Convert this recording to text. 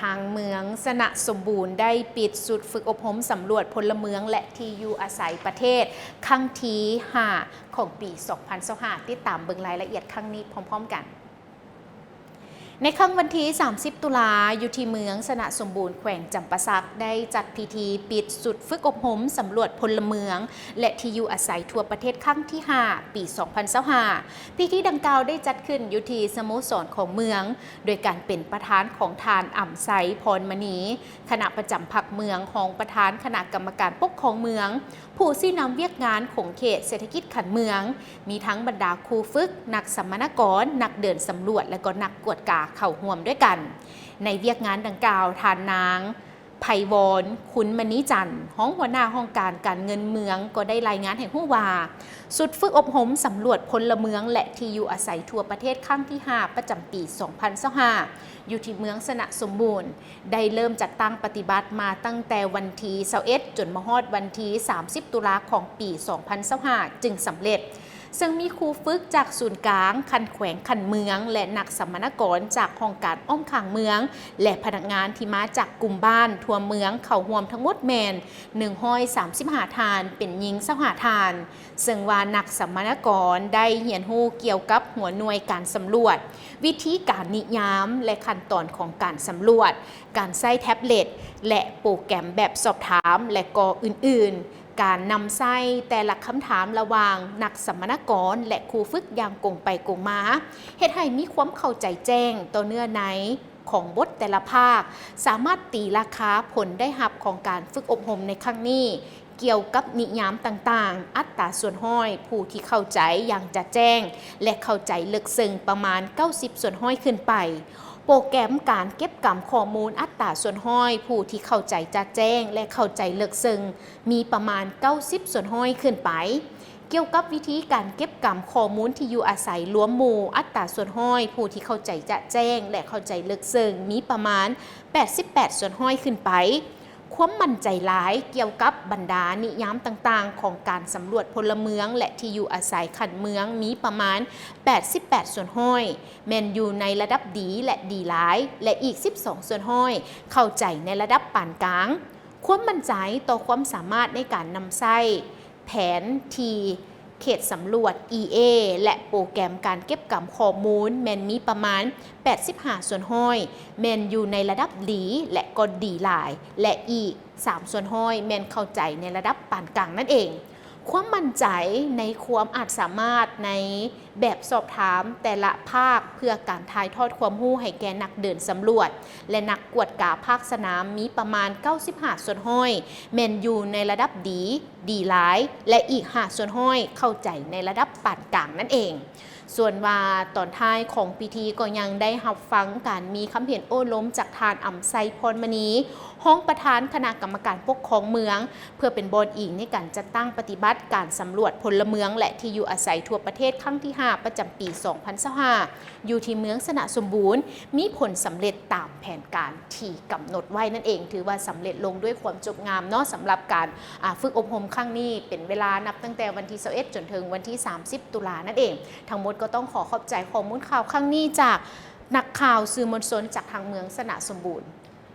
ທາງເມືອງຊະນະສົມບູນໄດ້ປິດຊຸດຝຶກອົບຮົມສຳຫຼວດພົນລະເມືອງ ແລະ ທີ່ຢູ່ອາໄສປະເທດຄັ້ງທີຫ້າຂອງປີສອງພັນຊາວຫ້າ ຕິດຕາມເບິ່ງລາຍລະອຽດຄັ້ງນີ້ພ້ອມໆກັນ. ໃນຄ່ຳວັນທີສາມສິບຕຸລາ ຢູ່ທີ່ເມືອງຊະນະສົມບູນ ແຂວງຈຳປາສັກ ໄດ້ຈັດພິທີປິດຊຸດຝຶກອົບຮົມສຳຫຼວດພົນລະເມືອງ ແລະ ທີ່ຢູ່ອາໄສທົ່ວປະເທດຄັ້ງທີຫ້າ ປີສອງພັນຊາວຫ້າ. ພິທີດັ່ງກ່າວໄດ້ຈັດຂຶ້ນຢູ່ທີ່ສະໂມສອນຂອງເມືອງ ໂດຍການເປັນປະທານຂອງທ່ານ ອຳໄຊ ພອນມະນີ ຄະນະປະຈຳພັກເມືອງ, ຮອງປະທານຄະນະກຳມະການປົກຄອງເມືອງ, ຜູ້ຊີ້ນຳວຽກງານຂົງເຂດເສດຖະກິດຂັ້ນເມືອງ, ມີທັງບັນດາຄູຝຶກ, ນັກສຳມະນາກອນ, ນັກເດີນສຳຫຼວດ ແລະ ກໍນັກກວດກາເຂົ້າຮ່ວມດ້ວຍກັນ. ໃນວຽກງານດັ່ງກ່າວ, ທ່ານນາງ ໄພວອນ ຄຸນມະນີຈັນ ຮອງຫົວໜ້າຫ້ອງການການເງິນເມືອງ ກໍໄດ້ລາຍງານໃຫ້ຮູ້ວ່າ ຊຸດຝຶກອົບຮົມສຳຫຼວດພົນລະເມືອງ ແລະ ທີ່ຢູ່ອາໄສທົ່ວປະເທດຄັ້ງທີຫ້າ ປະຈຳປີສອງພັນຊາວຫ້າ ຢູ່ທີ່ເມືອງຊະນະສົມບູນ ໄດ້ເລີ່ມຈັດຕັ້ງປະຕິບັດມາຕັ້ງແຕ່ວັນທີຊາວເອັດ ຈົນມາຮອດວັນທີສາມສິບ ຕຸລາຂອງປີສອງພັນຊາວຫ້າ ຈຶ່ງສຳເລັດ, ເຊິ່ງມີຄູຝຶກຈາກສູນກາງ, ຂັ້ນແຂວງ, ຂັ້ນເມືອງ ແລະ ນັກສຳມະນາກອນຈາກຫ້ອງການອ້ອມຂ້າງເມືອງ ແລະ ພະນັກງານທີ່ມາຈາກກຸ່ມບ້ານທົ່ວເມືອງເຂົ້າຮ່ວມທັງໝົດແມ່ນໜຶ່ງຮ້ອຍສາມສິບຫ້າທ່ານ, ເປັນຍິງຊາວຫ້າທ່ານ, ເຊິ່ງວ່ານັກສຳມະນາກອນໄດ້ຮຽນຮູ້ກ່ຽວກັບຫົວໜ່ວຍການສຳຫຼວດ, ວິທີການນິຍາມ ແລະ ຂັ້ນຕອນຂອງການສຳຫຼວດ, ການໃຊ້ແທັບເລັດ ແລະ ໂປຣແກຣມແບບສອບຖາມ ແລະ ກໍອື່ນໆ, ການນຳໃຊ້ແຕ່ລະຄຳຖາມລະຫວ່າງນັກສຳມະນາກອນ ແລະ ຄູຝຶກຢ່າງກົງໄປກົງມາ, ເຮັດໃຫ້ມີຄວາມເຂົ້າໃຈແຈ້ງຕໍ່ເນື້ອໃນຂອງບົດແຕ່ລະພາກ, ສາມາດຕີລາຄາຜົນໄດ້ຮັບຂອງການຝຶກອົບຮົມໃນຄັ້ງນີ້ ກ່ຽວກັບນິຍາມຕ່າງໆ, ອັດຕາສ່ວນຮ້ອຍຜູ້ທີ່ເຂົ້າໃຈຢ່າງຈະແຈ້ງ ແລະ ເຂົ້າໃຈເລິກເຊິ່ງປະມານເກົ້າສິບສ່ວນຮ້ອຍຂຶ້ນໄປ. ໂປຣແກຣມການເກັບກຳຂໍ້ມູນອັດຕາສ່ວນຮ້ອຍຜູ້ທີ່ເຂົ້າໃຈຈະແຈ້ງ ແລະ ເຂົ້າໃຈເລິກເຊິ່ງມີປະມານເກົ້າສິບສ່ວນຮ້ອຍຂຶ້ນໄປ. ກ່ຽວກັບວິທີການເກັບກຳຂໍ້ມູນທີ່ຢູ່ອາໄສລວມໝູ່, ອັດຕາສ່ວນຮ້ອຍຜູ້ທີ່ເຂົ້າໃຈຈະແຈ້ງ ແລະ ເຂົ້າໃຈເລິກເຊິ່ງມີປະມານແປດສິບແປດສ່ວນຮ້ອຍຂຶ້ນໄປ. ຄວາມໝັ້ນໃຈຫຼາຍກ່ຽວກັບບັນດານິຍາມຕ່າງໆຂອງການສຳຫຼວດພົນລະເມືອງ ແລະ ທີ່ຢູ່ອາໄສຂັ້ນເມືອງມີປະມານແປດສິບແປດສ່ວນຮ້ອຍ ແມ່ນຢູ່ໃນລະດັບດີ ແລະ ດີຫຼາຍ ແລະ ອີກສິບສອງສ່ວນຮ້ອຍເຂົ້າໃຈໃນລະດັບປານກາງ. ຄວາມໝັ້ນໃຈຕໍ່ຄວາມສາມາດໃນການນຳໃຊ້ແຜນທີ່ເຂດສຳຫຼວດ ອີເອ ແລະ ໂປຣແກຣມການເກັບກຳຂໍ້ມູນແມ່ນມີປະມານແປດສິບຫ້າສ່ວນຮ້ອຍ ແມ່ນຢູ່ໃນລະດັບດີ ແລະ ກໍດີຫຼາຍ ແລະ ອີກສາມສ່ວນຮ້ອຍແມ່ນເຂົ້າໃຈໃນລະດັບປານກາງນັ້ນເອງ. ຄວາມໝັ້ນໃຈໃນຄວາມອາດສາມາດໃນແບບສອບຖາມແຕ່ລະພາກເພື່ອການຖ່າຍທອດຄວາມຮູ້ໃຫ້ແກ່ນັກເດີນສຳຫຼວດ ແລະ ນັກກວດກາພາກສະໜາມມີປະມານເກົ້າສິບຫ້າສ່ວນຮ້ອຍແມ່ນຢູ່ໃນລະດັບດີ, ດີຫຼາຍ ແລະ ອີກຫ້າສ່ວນຮ້ອຍເຂົ້າໃຈໃນລະດັບປານກາງນັ້ນເອງ. ສ່ວນວ່າຕອນທ້າຍຂອງພິທີກໍຍັງໄດ້ຮັບຟັງການມີຄຳເຫັນໂອ້ລົມຈາກທ່ານ ອຳໄຊ ພອນມະນີ ຮອງປະທານຄະນະກຳມະການປົກຄອງເມືອງ ເພື່ອເປັນບ່ອນອີງໃນການຈັດຕັ້ງປະຕິບັດການສຳຫຼວດພົນລະເມືອງ ແລະ ທີ່ຢູ່ອາໄສທົ່ວປະເທດຄັ້ງທີຫ້າ ປະຈຳປີສອງພັນຊາວຫ້າ ຢູ່ທີ່ເມືອງຊະນະສົມບູນ ມີຜົນສຳເລັດຕາມແຜນການທີ່ກຳນົດໄວ້ນັ້ນເອງ. ຖືວ່າສຳເລັດລົງດ້ວຍຄວາມຈົບງາມເນາະ ສຳລັບການ ອາ ຝຶກອົບຮົມຄັ້ງນີ້ ເປັນເວລານັບຕັ້ງແຕ່ວັນທີຊາວເອັດ ຈົນເຖິງວັນທີສາມສິບ ຕຸລານັ້ນເອງ. ທັງໝົດກໍຕ້ອງຂໍຂອບໃຈຂໍ້ມູນຂ່າວຄັ້ງນີ້ຈາກນັກຂ່າວສື່ມວນຊົນຈາກທາງເມືອງຊະນະສົມບູນ.